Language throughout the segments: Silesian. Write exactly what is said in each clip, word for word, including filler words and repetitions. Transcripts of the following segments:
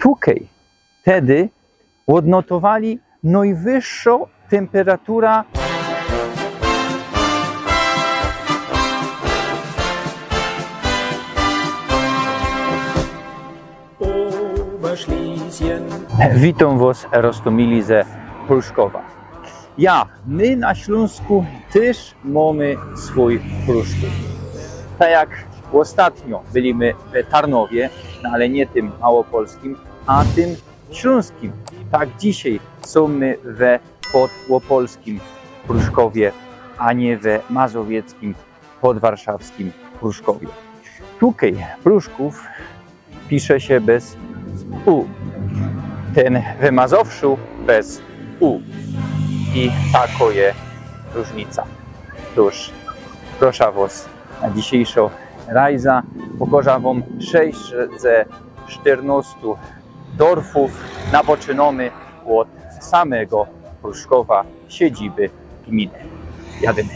Tukej tedy ôdnotowali nojwyższŏ tymperatura. Witōm wŏs, rostomili ze Pruszkowa. Ja, my na Ślōnsku tyż mōmy swōj Pruszkōw. Tak jak ôstatnio byli my w Tarnowie, no ale niy tym małopolskim, a tym ślōnskim. Tak dzisiej sōm my we podłopolskim Pruszkowie, a niy we mazowieckim, podwarszawskim Pruszkowie. Tukej Pruszkōw pisze sie bez u. Tyn we Mazowszu bez u. I takŏ je rōżnica. Tōż, proszã wŏs na dzisiejszŏ rajza. Pokŏżã wōm sześć ze sztyrnŏstu dorfōw. Napoczynōmy ôd samego Pruszkowa, siyedzby gminy. Jadymy.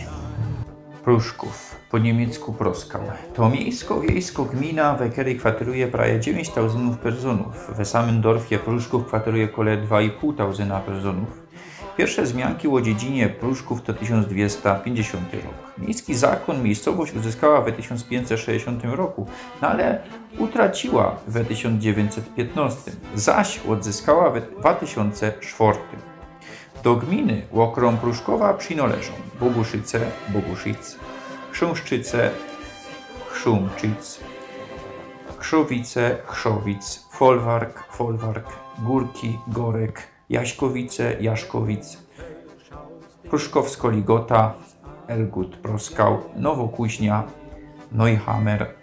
Pruszkōw, po niymiecku Proskau. To miejsko-wiejsko gmina, we kerej kwatyruje prawie dziewiyńć tauzyndōw personōw. We samym dorfie Pruszkōw kwatyruje kole dwa i pōł tauzyna personōw. Piyrwsze zmianki ô dziedzinie Pruszkōw to tysiōnc dwiesta piyńćdziesiōnty rok. Miejski zakōn, miejscowość uzyskała we tysiōnc piyńćset sześćdziesiōntym roku, no ale utraciyła we tysiōnc dziewiyńćset piyńtnŏstym, zaś ôdzyskała we dwa tysiōnce sztwŏrtym. Do gminy ôkrōm Pruszkowa przinŏleżōm Boguszice, Boguszic, Krząszczyce, Krzōmczyc, Krzowice, Krzowic, Folwark, Folwark, Gōrki, Gōrek, Jaśkowice, Jaszkowic, Pruszkowsko-Ligota, Elgut, Proskau, Nowokuźnia, Neuhammer,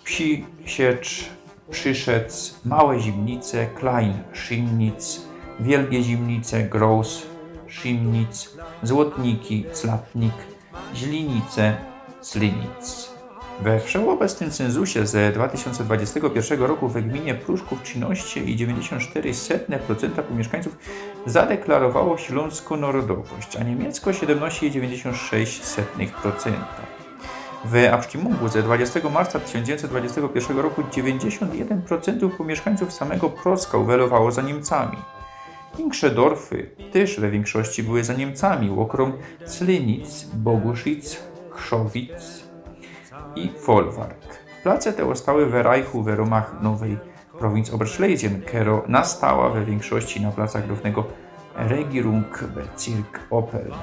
Psisiecz, Prziszec, Małe Zimnice, Klein, Szimnic, Wielgie Zimnice, Groß, Szimnic, Złotniki, Zlatnik, Źlinice, Slinic. We wszechobecnym cenzusie ze dwa tysiōnce dwudziestego piyrszego roku we gminie Pruszkōw trzinŏście i dziewiyńćdziesiōnt sztyry setne procenta pōmiyszkańcōw zadeklarowało ślōnskõ nŏrodowość, a niymiecko siedymnŏście i dziewiyńćdziesiōnt sześć setnych procenta. We absztimungu ze dwudziestego marca tysiōnc dziewiyńćset dwudziestego piyrszego roku dziewiyńćdziesiōnt jedyn procentōw pōmiyszkańcōw samego Proskau welowało za Niymcami. Wiynkszŏść dorfōw tyż we wiynkszości były za Niymcami, ôkrōm Slinic, Boguszic, Krzowic i Folwark. Place te ôstały we Reichu we rōmach nowyj prowincji Oberschlesien, kerŏ nastała we wiynkszości na placach dŏwnego Regierungsbezirk Oppeln.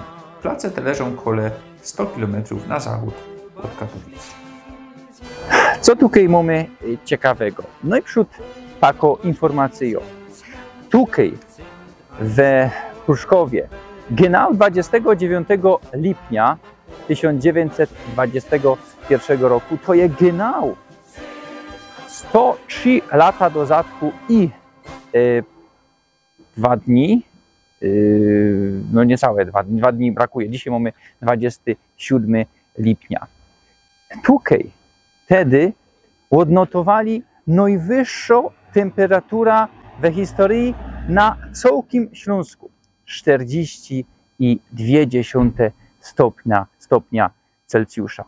Place te leżōm kole sto kilōmetrōw na zachōd ôd Katowic. Co tukej mōmy, y, ciekawego? Nojprzōd takŏ informacyjŏ. Tukej we Pruszkowie genau dwudziestego dziewiyńtego lipnia tysiōnc dziewiyńćset dwudziestego piyrszego roku, to je genau sto trzi lata do zadku i, e, dwa dni, e, no niecałe dwa dni, dwa dni brakuje. Dzisiej mōmy dwudziesty siódmy lipnia. Tukej tedy ôdnotowali nojwyższõ tymperatura we historyji na cołkim Ślōnsku. Sztyrdziści i dwie dziesiōnte stopnia, stopnia Celsjusza.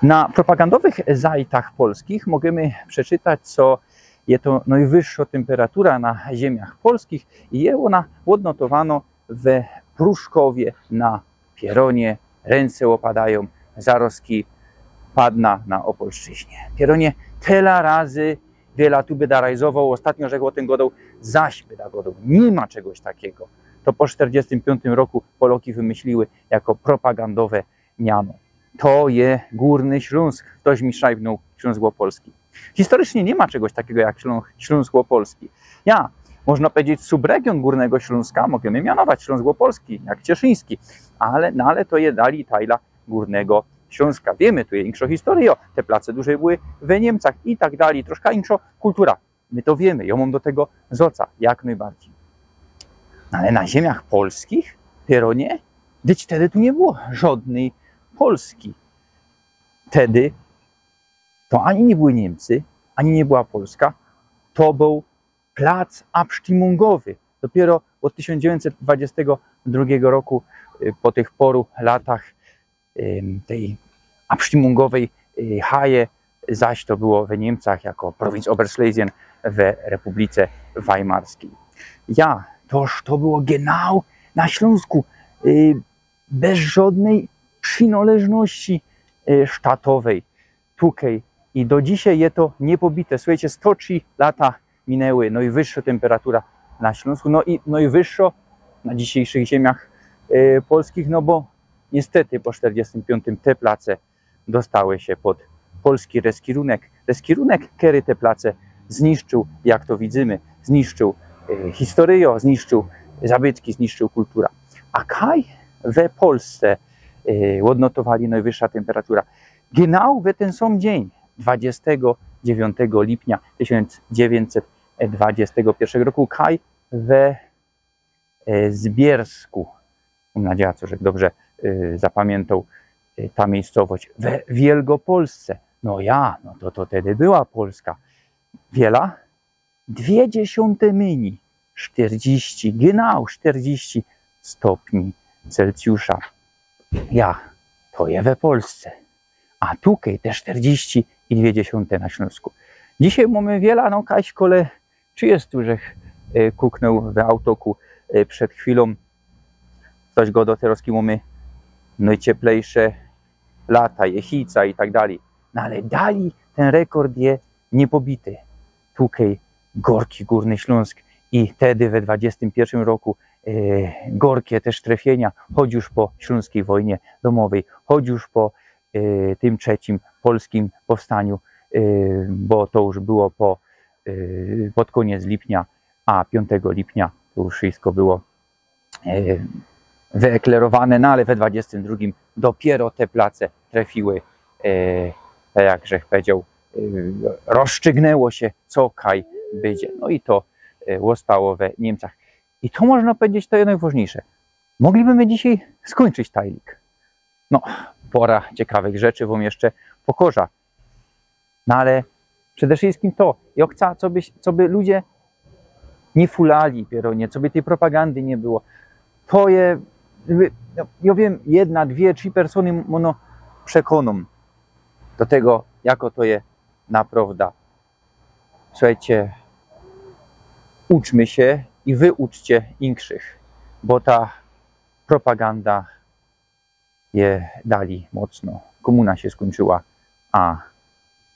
Na propagandowych zajtach polskich możymy przeczytać, co je to nojwyższŏ tymperatura na ziymniach polskich i je ôna ôdnotowanŏ we Pruszkowie na pierōnie. Rynce ôpadajōm, zarŏzki padnã na Ôpolszczyźnie. Pierōnie, tela razy wiela tu byda rajzowoł, ôstatnio żech ô tym gŏdoł, zaś byda gŏdoł. Niy ma czegoś takigo. To po sztyrdziestym piōntym roku Poloki wymyśliły jako propagandowe miano. To je Gōrny Ślōnsk. Ftoś mi szrajbnōł Ślōnsk Ôpolski. Historycznie niy ma czegoś takigo jak Ślō-, Ślōnsk Ôpolski. Ja, można pedzieć, subregiōn Gōrnego Ślōnska możymy mianować Ślōnsk Ôpolski, jak Cieszyński, ale, no ale to je dalij tajla Gōrnego Ślōnska. Wiymy, tu je inkszŏ historyjŏ, te place dużej były we Niymcach i tak dalij, troszkã inkszŏ kultura. My to wiymy, jŏ mōm do tego zŏca, jak nojbardzij. No ale na ziymniach polskich, pierōnie, dyć tedy tu niy było żŏdnyj Polski. Tedy to ani niy były Niymcy, ani niy była Polska, to bōł plac absztimōngowy. Dopiyro ôd tysiōnc dziewiyńćset dwudziestego drugigo roku, y, po tych poru latach, ym, tyj absztimōngowyj, y, haje, zaś to było we Niymcach jako Prowinz Oberschlesien we Republice Weimarskij. Ja, toż to było genau na Ślōnsku, y, bez żŏdnyj przinŏleżności, y, sztatowyj. Tukej. I do dzisiej je to niypobite. Suchejcie, sto trzi lata minęły, nojwyższŏ tymperatura na Ślōnsku, no i nojwyższŏ na dzisiejszych ziymniach, y, polskich, no bo niystety po sztyrdziestym piōntym te place dostały sie pod polski reskirunek. Reskirunek, kery te place zniszczył, jak to widzymy, zniszczył, y, historyjŏ, zniszczył zabytki, zniszczył kultura. A kaj we Polsce, y, ôdnotowali nojwyższŏ tymperatura? Genau we tyn sōm dziyń, dwudziestego dziewiątego lipnia tysiōnc dziewiyńćset dwudziestego piyrszego roku, kaj we, e, Zbiersku. Mōm nadzieja, że dobrze, e, zapamiyntōł, e, ta miejscowość. We Wielgopolsce. No ja, no to, to tedy była Polska. Wiela? Dwie dziesiōnte mynij sztyrdziści, genau sztyrdziści stopni Celsjusza. Ja, to je we Polsce. A tukej te sztyrdziści i dwie dziesiōnte na Ślōnsku. Dzisiej mōmy wiela, no, kajś kole trzidziestu, żech, e, kuknōł we autoku, e, przed chwilōm. Coś godo, terŏzki mōmy nojcieplejsze lata, jechica i tak dalij. No ale dalij tyn rekord je niypobity. Tukej gorki Gōrny Ślōnsk i tedy we dwudziestym piyrszym roku, e, gorke te sztryfienia, choć już po ślōnskij wojnie dōmowyj, choć już po, e, tym trzecim polskim powstaniu, e, bo to już było po, e, pod kōniec lipnia, a piōntego lipnia to już wszystko było, e, wyeklerowane, no ale we dwudziestym drugim dopiyro te place trefiły, e, tak jak żech pedział, e, rozstrzygnęło sie, co kaj bydzie. No i to, e, ôstało we Niymcach. I to, można pedzieć, to je nojwŏżniyjsze. Mogliby my dzisiej skōńczyć tajlik. No, pora ciekawych rzeczy wōm jeszcze pokŏża. No ale przede wszyskim to, jŏ chca, co by, co by ludzie niy fulali, pierōnie, co by tyj propagandy niy było. To je, no, jŏ wiym, jedna, dwie, trzi persōny mōno przekōnōm do tego, jako to je naprŏwda. Suchejcie, uczmy sie i wy uczcie inkszych, bo ta propaganda je dalij mocno. Kōmuna sie skōńczyła, a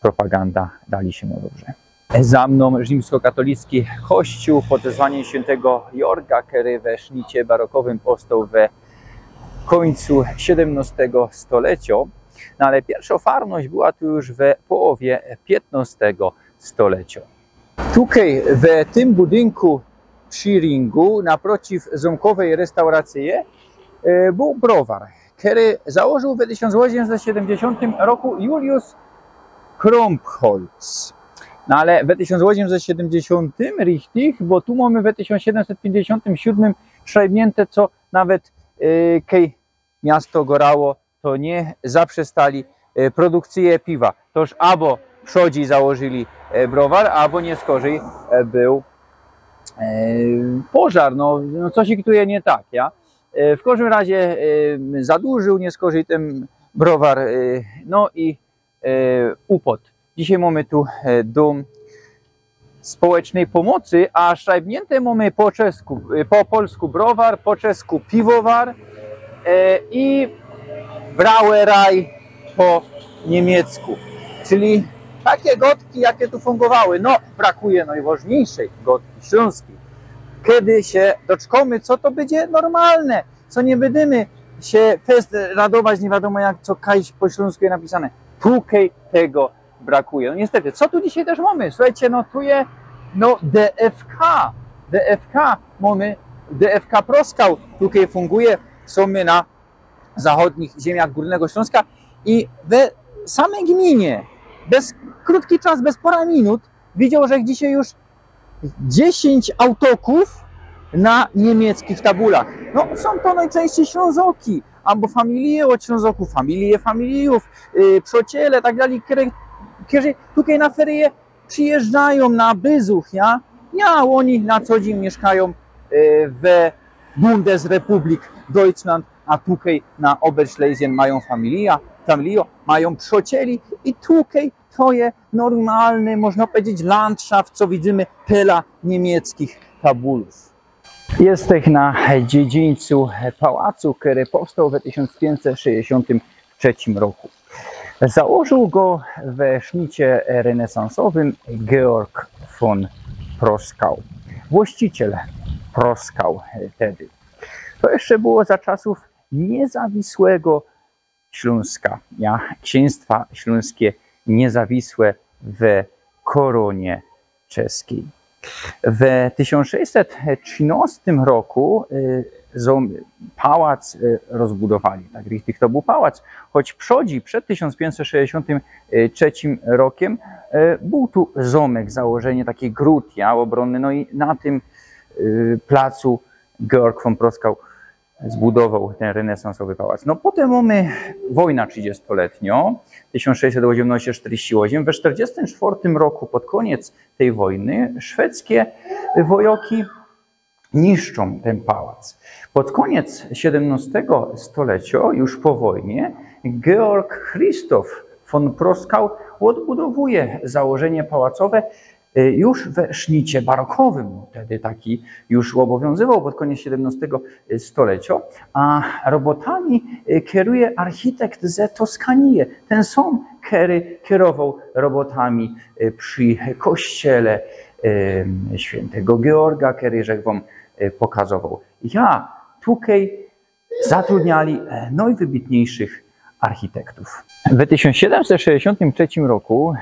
propaganda dalij sie mŏ dobrze. Za mnōm rzimskokatolicki kościōł pod wezwanim świyntego Jorga, kery we sznicie barokowym powstoł we kōńcu siedymnostego stoleciŏ. No ale piyrszŏ farność była tu już we połowie piytnostego stoleciŏ. Tukej, w tym budynku przi ringu, naprociw zōmkowej restauracyje, e, bōł browar, kery założył we tysiōnc ôziymset siedymdziesiōntym roku Julius Kromholz. No ale we tysiōnc ôziymset siedymdziesiōntym richtig, bo tu mōmy we tysiōnc siedymset piyńćdziesiōntym siōdmym szrajbniynte, co nawet, e, kej miasto gorało, to niy zaprzestali, e, produkcyje piwa. Toż abo przodzi założyli, e, browar, abo niyskorzij, e, bōł, e, pożar. No, no coś ich tu je niy tak, ja? E, w kożdym razie, e, zadłużył niyskorzij tyn browar, e, no i, e, upod. Dzisiej mōmy tu, e, dōm społecznyj pōmocy, a szrajbniynte mōmy po czesku, e, po polsku browar, po czesku piwowar, e, i Brauerei po niymiecku. Czyli take godki, jake tu fōngowały. No, brakuje nojwŏżniyjszyj godki ślōnskij. Kedy sie doczkōmy, co to bydzie normalne, co niy bydymy sie fest radować, niy wiadōmo jak, co kajś po ślōnsku je napisane. Tukej tego brakuje. No niystety, co tu dzisiej tyż mōmy? Suchejcie, no tu je, no, D F K. D F K mōmy, D F K Proskał tukej fōnguje, sōm my na zachōdnich ziymiach Gōrnego Ślōnska i we samyj gmiynie, bez krōtki czas, bez pora minut, widzioł żech dzisiej już dziesiyńć autokōw na niymiecczich tabulach. No, sōm to nojczynścij Ślōnzoki, abo familije ôd Ślōnzokōw, familije familijōw, y, przociele, tak dalij, kerzy, kerzy tukej na feryje przijyżdżajōm na byzuch, ja? Ja, ôni na co dziyń miyszkajōm, y, we Bundesrepublik Deutschland, a tukej na Oberschlesien majōm familija, familijŏ. majōm przōcieli i tukej to je normalny, można pedzieć, landszaft, co widzymy tela niymiecczich tabulōw. Jestech na dziedziyńcu pałacu, kery powstoł we tysiōnc piyńćset sześćdziesiōntym trzecim roku. Założył go we sznicie renesansowym Georg von Proskau, właściciel Proskau tedy. To jeszcze było za czasōw niezawisłego Ślōnska. Ja, ksiynstwa ślōnskie niezawisłe we korōnie czeskij. We tysiōnc sześćset trzynostym roku y, zōm-, pałac y, rozbudowali. Tak richtig to bōł pałac. Choć przodzi, przed tysiōnc piyńćset sześćdziesiōntym trzecim rokiem, y, bōł tu zōmek, założynie taki gród, ja, ôbronny. No i na tym y, placu Georg von Proskau zbudowoł tyn renesansowy pałac. No potym mōmy wojna trzidziestoletniŏ, tysiōnc sześćset ôziymnŏście sztyrdziści ôziym. We sztyrdziestym czwortym roku, pod kōniec tyj wojny, szwedzkie wojoki niszczōm tyn pałac. Pod kōniec siedymnŏstego stoleciŏ, już po wojnie, Georg Christoph von Proskau ôdbudowuje założynie pałacowe y, już we sznicie barokowym, bo wtedy taki już ôbowiōnzywoł pod kōniec siedymnŏstego stoleciŏ, a robotami y, keruje architekt ze Toskanie, tyn sōm, kery kerowoł robotami y, przi kościele y, świyntego Georga, kery żech wōm y, pokazowoł. Ja tukej zatrudniali e, nojwybitniyjszych architektōw. We tysiōnc siedymset sześćdziesiōntym trzecim roku,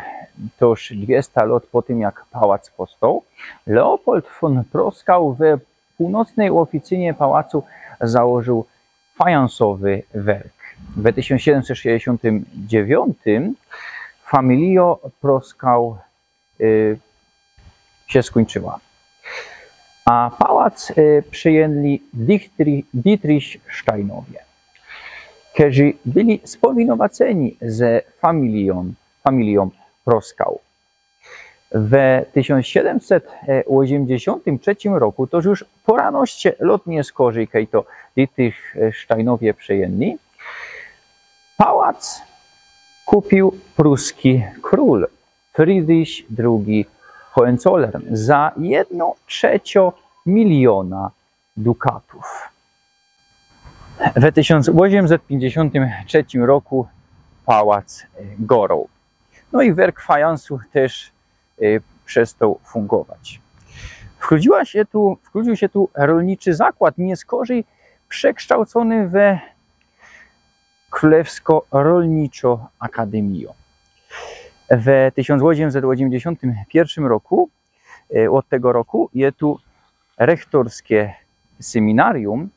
toż dwiesta lŏt po tym, jak pałac powstoł, Leopold von Proskau we północnyj ôficynie pałacu założył fajansowy werk. We tysiōnc siedymset sześćdziesiōntym dziewiōntym familijŏ Proskau y, sie skōńczyła. A pałac y, przejyli Dichtri-, Dietrichsteinowie, kerzy byli spōwinowaceni ze familijōm, familijōm Proskau. We tysiōnc siedymset ôziymdziesiōntym trzecim roku, to już pŏranŏście lŏt niyskorzij, kej to Dietrichsteinowie przejyli, pałac kupiōł pruski krōl Friedrich drugi Hohenzollern za jedno trzeciŏ miliōna dukatōw. We tysiōnc ôziymset piyńćdziesiōntym trzecim roku pałac y, goroł. No i werk fajansu tyż y, przestoł fungować. Wkrōdziła sie tu, wkrōdziōł sie tu rolniczy zakłŏd, niyskorzij przekształcōny we Krōlewsko-Rolniczŏ Akadymijŏ. We tysiōnc ôziymset ôziymdziesiōntym piyrwszym roku, y, ôd tego roku je tu rektorskie seminarium,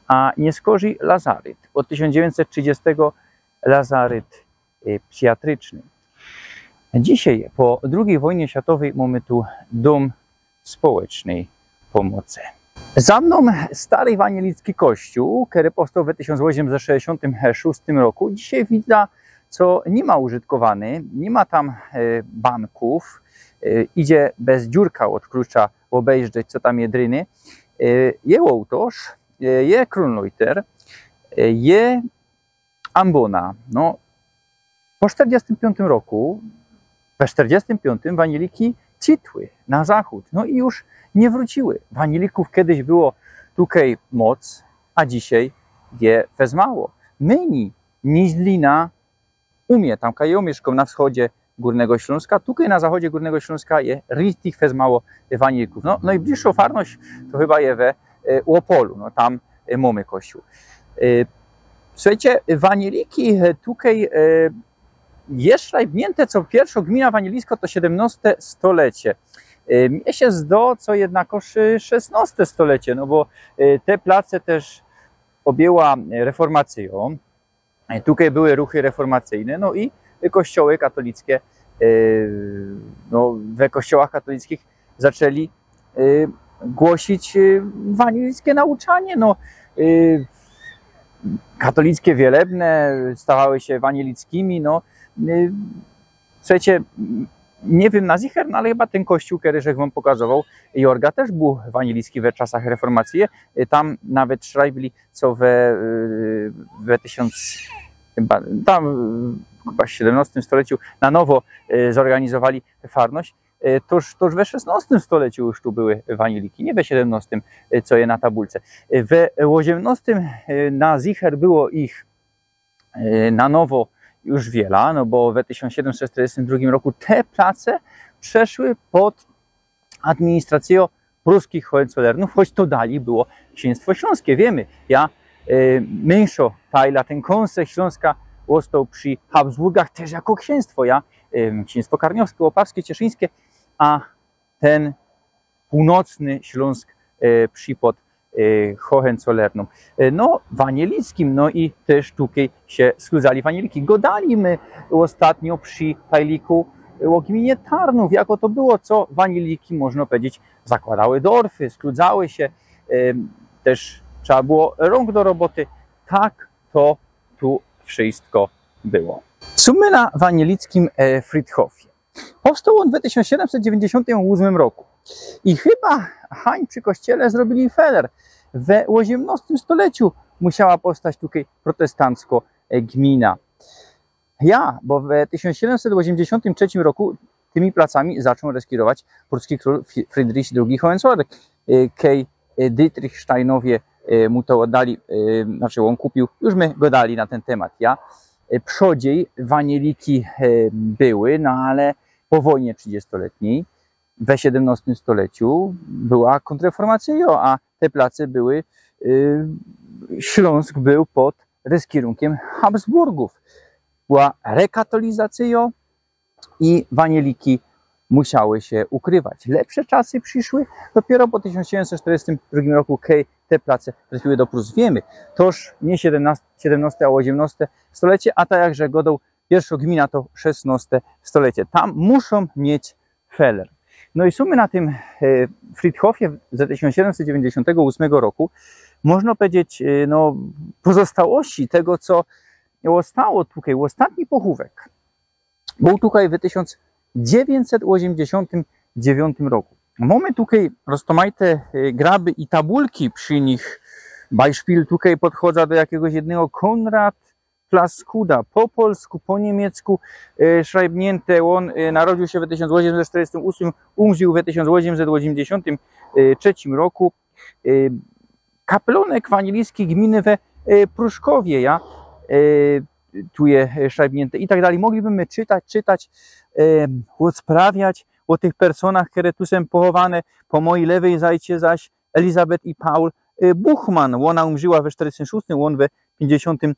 a niyskorzij lazaryt. Ôd tysiōnc dziewiyńćset trzidziestego lazaryt y, psychiatryczny. Dzisiej, po drugij wojnie światowyj, mōmy tu dōm społecznyj pōmocy. Za mnōm stary wanielicki kościōł, kery powstoł we tysiōnc ôziymset sześćdziesiōntym szōstym roku. Dzisiej widać, co niy ma użytkowany, niy ma tam y, bankōw, y, idzie bez dziurka ôd klucza ôbejrzeć, co tam je dryny. Y, je ôłtŏrz, y, je Kronleuchter, y, je ambōna. No, po sztyrdziestym piōntym roku, we sztyrdziestym piōntym wanieliki citły na zachōd, no i już niy wrōciły. Wanielikōw kejś było tukej moc, a dzisiej je fest mało. Mynij niźli na Ōmie, tam kaj jŏ miyszkōm, na wschodzie Gōrnego Ślōnska, tukej na zachodzie Gōrnego Ślōnska je richtig fest mało wanielikōw. No, nojbliższŏ farność to chyba je we e, Ôpolu, no tam e, mōmy kościōł. E, Suchejcie, wanieliki e, tukej e, je szrajbniynte, co piyrwszŏ gmina wanielisko to siedymnŏste stolecie. E, mie sie zdo, co jednakoż e, szesnŏste stolecie, no bo e, te place tyż ôbjyła e, reformacyjŏ. E, tukej były ruchy reformacyjne, no i kościoły katolickie, e, no, we kościołach katolickich zaczli e, głosić e, wanielickie nauczanie, no, e, katolickie wielebne stawały sie wanielickimi, no, e, suchejcie, m, niy wiym na zicher, no, ale chyba tyn kościōł, kery żech wōm pokazowoł, Jorga, tyż bōł wanielicki we czasach reformacyje, e, tam nawet szrajbli, co we, e, we tysiōnc Chyba tam chyba w siedymnostym stoleciu na nowo e, zorganizowali farność. E, toż, toż we szesnostym stoleciu już tu były waniliki, nie we siedymnostym, e, co je na tabulce. E, We ôziymnostym e, na zicher było ich e, na nowo już wiela, no bo we tysiōnc siedymset sztyrdziestym drugim roku te place przeszły pod administracjõ pruskich Hohenzollernów, choć to dalij było ksiynstwo ślōnskie. Wiymy, ja e, myńszo fajla, tyn kōnsek Ślōnska ôstoł przi Habsburgach tyż jako ksiynstwo. Ja e, ksiynstwo karniowske, ôpawske, cieszyńske, a tyn pōłnocny Ślōnsk e, przipod e, Hohenzollernōm. E, No, wanielickim, no i tyż tukej sie skludzali wanieliki. Godali my ôstatnio przi fajliku ô gminie Tarnōw, jako to było, co wanieliki, można pedzieć, zakładały dorfy, skludzały sie, e, tyż trzeba było rōnk do roboty. Tak to tu wszystko było. Sōm my na wanielickim e, Friedhofie. Powstoł ôn we tysiōnc siedymset dziewiyńćdziesiōntym ôsmym roku. I chyba hań przi kościele zrobiyli feler. We ôziymnostym stoleciu musiała powstać tukej protestancko e, gmina. Ja, bo we tysiōnc siedymset ôziymdziesiōntym trzecim roku tymi placami zaczōn reskirować pruski krōl Fi- Friedrich drugi Hohenzollern. E, Kej e, Dietrich Steinowie e, mu to ôddali, e, znaczy ôn kupiōł, już my godali na tyn temat. Ja e, przodziej wanieliki e, były, no ale po wojnie trzidziestoletnij, we siedymnostym stoleciu była kōntrreformacyjŏ, a te place były, e, Ślōnsk bōł pod reskirōnkiym Habsburgōw. Była rekatolizacyjŏ i wanieliki musiały sie ukrywać. Lepsze czasy prziszły dopiyro po tysiōnc siedymset sztyrdziestym drugim roku, kej te place trefiyły do Prus. Wiymy, toż niy siedymnoste, siedymnoste, a ôziymnoste stolecie, a tak jak żech godoł, piyrszŏ gmina to szesnoste stolecie. Tam muszōm mieć feler. No i sōm my na tym e, Friedhofie ze tysiōnc siedymset dziewiyńćdziesiōntego ôsmego roku, można pedzieć, e, no, pozostałości tego, co ôstało tukej, ôstatni pochōwek bōł tukej we tysiōnc dziewiyńćset ôziymdziesiōntym dziewiōntym roku. Mōmy tukej roztōmajte e, graby i tabulki przi nich. Beispiel, tukej podchodza do jakigoś jednego Konrad Plaskuda, po polsku, po niymiecku e, szrajbniynte. Ôn e, narodziōł sie we tysiōnc ôziymset sztyrdziestym ôsmym, umrził we tysiōnc ôziymset ôziymdziesiōntym trzecim roku. E, Kaplōnek wanielicki gminy we e, Pruszkowie, ja, e, tu je e, szrajbniynte i tak dalij. Mogliby my czytać, czytać, e, ôsprawiać ô tych personach, kere tu sōm pochowane. Po mojij lewyj zajcie zaś Elizabeth i Paul e, Buchmann. Ôna umrziła we sztyrdziestym szōstym, ôn we piyńćdziesiōntym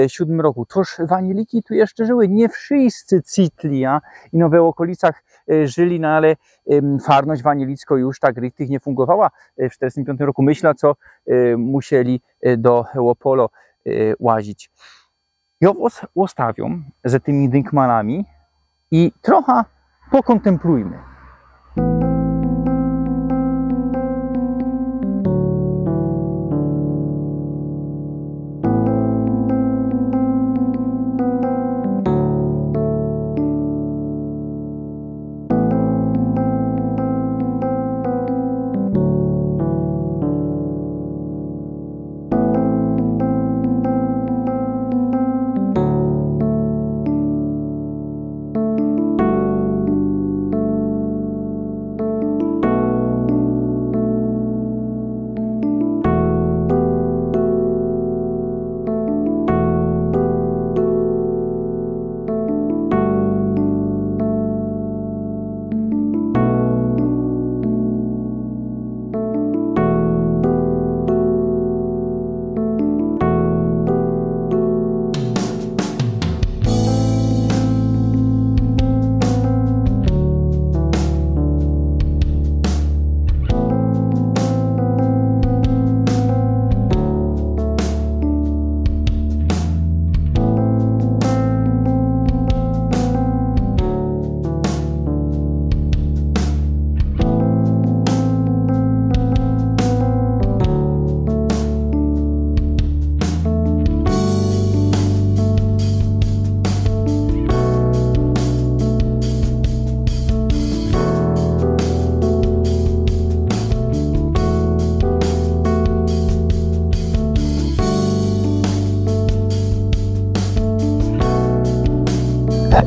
siódmym roku. Toż wanieliki tu jeszcze żyły, niy wszyscy citli, a ino we ôkolicach e, żyli, no ale em, farność wanielickŏ już tak richtig niy fungowała e, w sztyrdziestym piōntym roku. Myślã, co e, musieli e, do Opolo e, łazić. Jŏ wŏs ôstawiōm ze tymi dynkmanami i trocha pokōntemplujmy.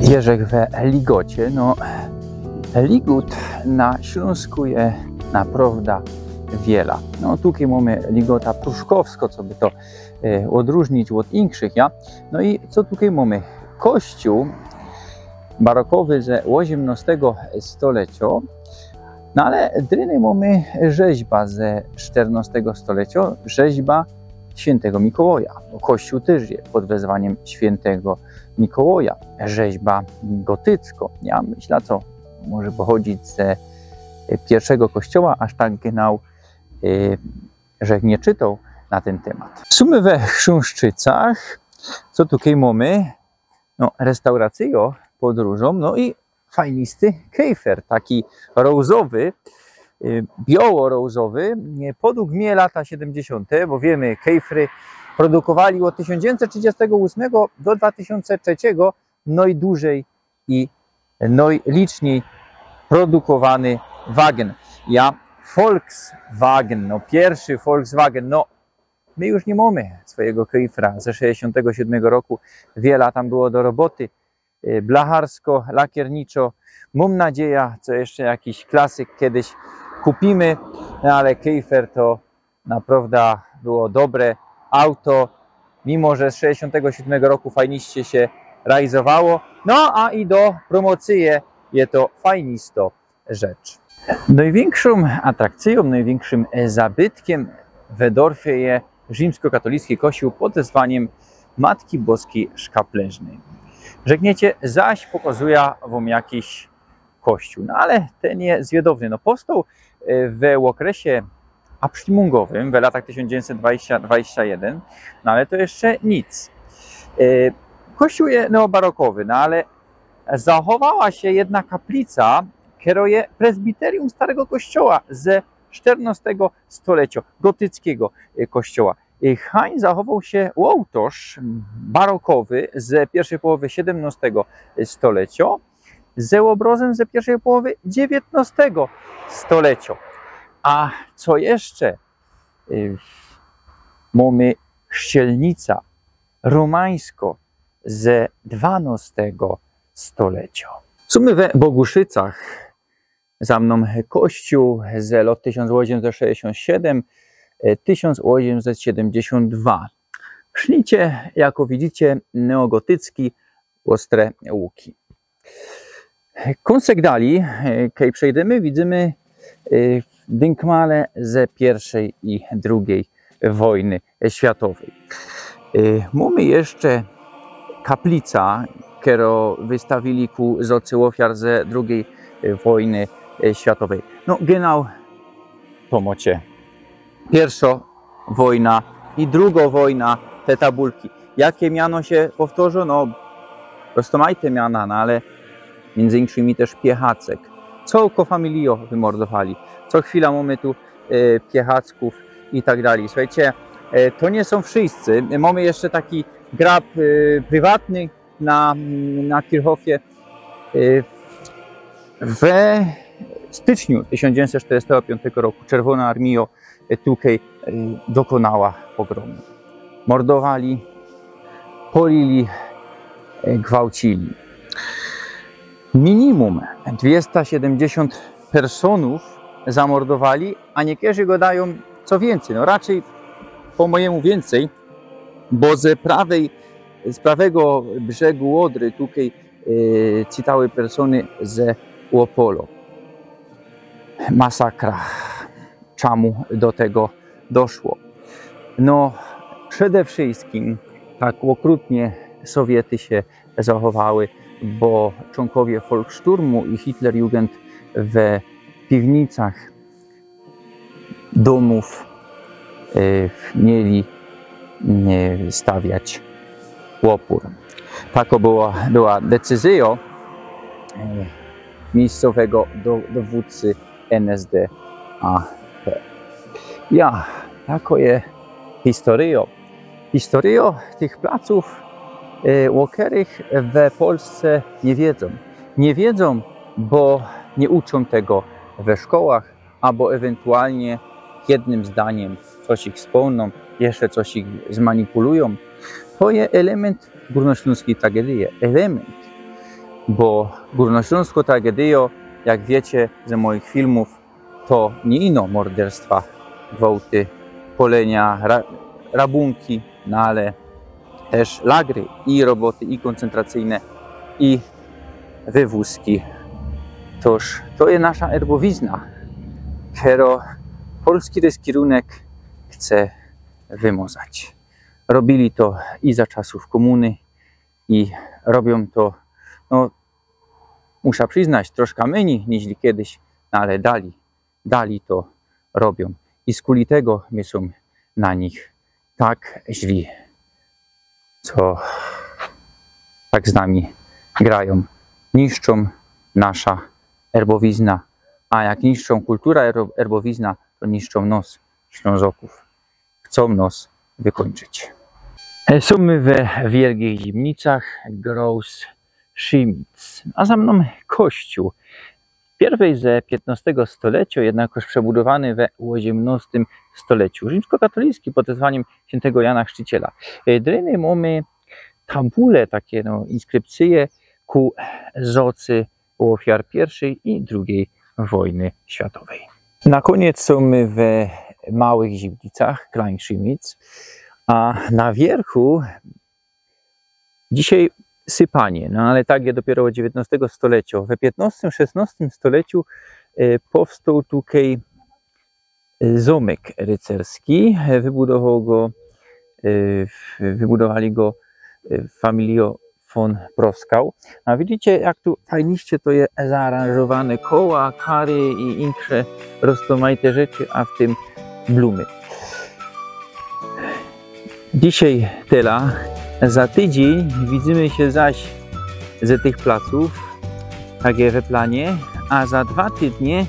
Jeżech we ligocie, no, ligōt na Ślōnsku je naprŏwda wiela. No, tukej mōmy ligota pruszkowsko, co by to e, ôdrōżnić ôd inkszych, ja? No i co tukej mōmy? Kościōł barokowy ze ôziymnŏstego stoleciŏ, no ale dryny mōmy rzeźba ze szternŏstego stoleciŏ, rzeźba świętego Mikołaja. Bo kościōł tyż je pod wezwaniym świętego Mikołaja. Rzeźba gotycko. Ja myślã, co może pochodzić ze piyrszego kościoła, aż tak genau, e, że nie czytoł na tyn tymat. W sumie we Chrząszczycach, co tukej mōmy? No, restauracyjŏ pod rōżōm, no i fajnisty kejfer, taki rożowy, y, biało-rożowy. Nie, podług mie lata siedymdziesiōnte, bo wiymy, kejfry produkowali ôd tysiōnc dziewiyńćset trzidziestego ôsmego do dwa tysiōnce trzeciego, no i dłużyj i, no i liczniej produkowany wagen. Ja, Volkswagen, no, piyrszy Volkswagen, no, my już niy mōmy swojego kejfra ze sześćdziesiōntego siódmego roku. Wiela tam było do roboty, y, blacharsko, lakierniczo. Mōm nadzieja, co jeszcze jakiś klasyk kejś kupiymy, no ale kejfer to naprŏwda było dobre auto, mimo że z sześćdziesiōntego siódmego roku fajniście sie rajzowało. No a i do promocyje je to fajnisto rzecz. Nojwiynkszōm atrakcyjōm, nojwiynkszym, e, zabytkiym we dorfie je rzimskokatoliski kościōł pod wezwaniym Matki Boskij Szkaplerzny. Rzekniecie, zaś pokazujã wōm jakiś kościōł. No ale tyn je zwiadowny. No, powstoł, e, we ôkresie abstimmungowym, we latach tysiōnc dziewiyńćset dwadzieścia, dwadzieścia jedyn, no ale to jeszcze nic. E, kościōł je neobarokowy, no ale zachowała sie jedna kaplica, kerŏ je prezbiterium starego kościoła ze szternŏstego stoleciŏ, gotyckigo, e, kościoła. E, hań zachowoł sie ôłtŏrz barokowy ze piyrszej połowy siedymnŏstego stoleciŏ, ze ôbrŏzym ze piyrszej połowy dziewiyntnŏstego stoleciŏ. A co jeszcze? Y, mōmy chrzcielnica rōmańskŏ ze dwanŏstego stoleciŏ. W sumie we Boguszycach za mnōm kościōł ze lŏt tysiōnc ôziymset sześćdziesiōnt siedym, e, tysiōnc ôziymset siedymdziesiōnt dwa. Sznicie, jako widzicie, neogotycki, ôstre łuki. Kōnsek dalij, e, kej przejdymy, widzymy, e, dynkmale ze piyrszej i drugij wojny światowyj. E, mōmy jeszcze kaplica, kerõ wystawiyli ku zŏcy ôfiar ze drugij, e, wojny, e, światowyj. No, genau, to mŏcie. Piyrszŏ wojna i drugŏ wojna, te tabulki. Jakie miano sie powtŏrzŏ? No, roztōmajte miana, no ale miyndzy inkszymi tyż Piechacek. Cołkõ familijõ wymordowali. Co chwila mōmy tu, e, Piechackōw i tak dalij. Suchejcie, e, to niy sōm wszyjscy. Mōmy jeszcze taki grab, e, prywatny na, na Kirchhoffie. E, we styczniu tysiōnc dziewiyńćset sztyrdziestego piōntego roku Czerwōnŏ Armijŏ, e, tukej, e, dokōnała pogromu. Mordowali, polili, e, gwałcili. Minimum dwiesta siedymdziesiōnt personōw zamordowali, a niykerzy godajōm, co wiyncyj. No, raczyj po mojymu wiyncyj, bo ze prawyj, z prawego brzegu Ôdry tukej, e, citałe persōny ze Ôpolŏ. Masakra. Czymu do tego doszło? No, przede wszyjskim tak ôkrutnie Sowiety sie zachowały, bo czōnkowie Volksstyrmu i Hitlerjugend we piwnicach dōmōw, e, mieli, e, stawiać ôpōr. Takŏ była, była decyzyjŏ, e, miejscowego do-, dowōdcy N S D A P. Ja, takŏ je historyjŏ. Historyjŏ tych placōw, e, ô kerych we Polsce niy wiedzōm. Niy wiedzōm, bo niy uczōm tego we szkołach, abo ewentualnie jednym zdaniym coś ich spōmnōm, jeszcze coś ich zmanipulujōm. To je element gōrnoślōnskij tragedyje, element. Bo gōrnoślōnskŏ tragedyjŏ, jak wiycie ze moich filmōw, to niy ino morderstwa, gwałty, polynio, ra, rabunki, no ale tyż lagry i roboty, i kōncentracyjne, i wywōzki. Tōż to je nasza erbowizna, kerŏ polski deskirunek chce wymazać. Robiyli to i za czasōw kōmuny, i robiōm to, no, musza prziznać, troszkã mynij niźli kejś, no ale dalij, dalij to robiōm. I skuli tego my sōm na nich tak źli, co tak z nami grajōm. Niszczōm nasza erbowizna, a jak niszczōm kultura, erbo-, erbowizna, to niszczōm nos, Ślōnzokōw. Chcōm nos wykōńczyć. E, sōm my we Wielgich Zibnicach, Groß Schmitz. A za mnōm kościōł. Piyrwyj ze piytnostego stoleciŏ, jednakŏż przebudowany we ôziymnostym stoleciu. Rzimskokatoliski pod wezwaniym świętego Jana Chrzciciela. E, dryny mōmy tabule, take, no, inskrypcyje ku zocy ôfiar piyrwszyj i drugij wojny światowej. Na kōniec sōm my we Małych Zibnicach, Klein Schmitz, a na wiyrchu dzisiej sypanie, no ale tak je dopiyro ôd dziewiyntnostego stoleciŏ. We piytnostym, szesnostym stoleciu, e, powstoł tukej, e, zōmyk rycerski. E, wybudowoł go, e, w-, wybudowali go, e, familijŏ von Proskau. A widzicie, jak tu fajniście to je zaaranżowane, koła, kary i insze roztōmajte rzeczy, a w tym blumy. Dzisiej tela. Za tydziyń widzymy sie zaś ze tych placōw, tak je we planie, a za dwa tydnie,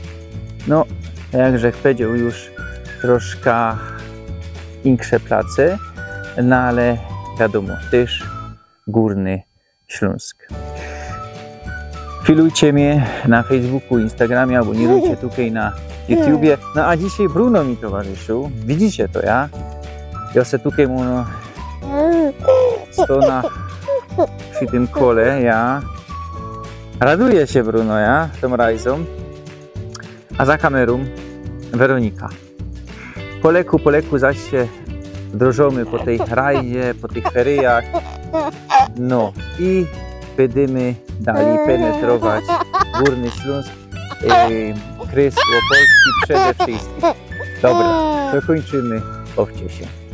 no, jakże powiedzioł, już troszkã insze place, no ale wiadōmo, tyż Górny Ślōnsk. Filujcie mie na Facebooku, Instagramie, abōnirujcie tukej na YouTubie. No a dzisiej Bruno mi towarzyszył. Widzicie to, ja? Jŏ se tukej mu, no, stōna przi tym kole, ja. Raduje sie Bruno, ja, tōm rajzōm. A za kamerōm Weronika. Po leku, po leku zaś sie drożōmy po tyj rajdzie, po tych feryjach. No i bydymy dalij penetrować Górny Ślōnsk, e, krys Ôpolski przede wszyjskim. Dobra, to kōńczymy. Bawcie sie.